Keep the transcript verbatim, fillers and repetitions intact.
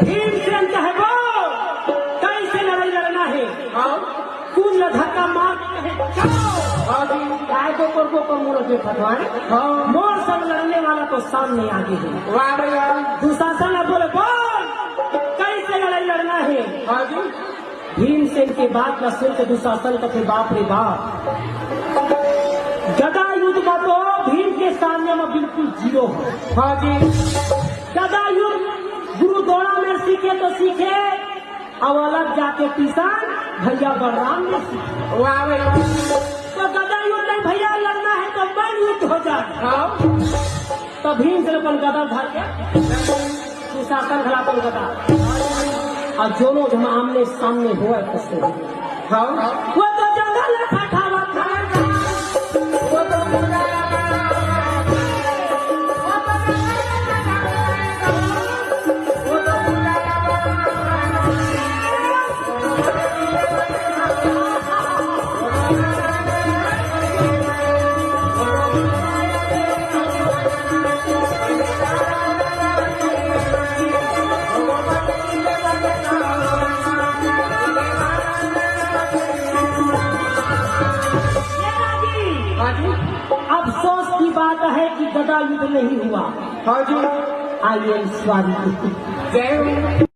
भीमसेन कहे, "बोल, कइसे लड़ई लड़ना हे?" हाँ। कोन ल धक्का मार के कहे, "जाओ।" हाँ जी। काय को करबो को मुड़ देखत हवय। हाँ। मोर संग लड़ने वाला तो सामने आगे हे। वाह भैया। दुशासन ल बोले, "बोल, कइसे लड़ई लड़ना हे?" हाँ जी। भीमसेन के बात ला सुन के दुशासन कथे, "बाप रे बाप, गदा युद्ध म तो भीम के सामने म बिल्कुल जीरो हे।" हाँ जी। गदा युद्ध गुरु द्रोणामेर सीखे तो सीखे, अउ अलग जाके ट्यूशन भैया बलराम मेर सीखे। वाह भैया। तो गदा युद्ध नहीं भैया, लड़ना हे तो मल्ल युद्ध हो जाय। हाँ। त भीमसेन अपन गदा धर के, दुशासन घला अपन गदा, अउ जोनो झन आमने सामने होवय, कइसे होवय। हाँ। वो तो जंगल खटावत हे। हाँ जी। अफसोस की बात है कि गदा युद्ध नहीं हुआ। हाँ जी। I am sorry। जय हो।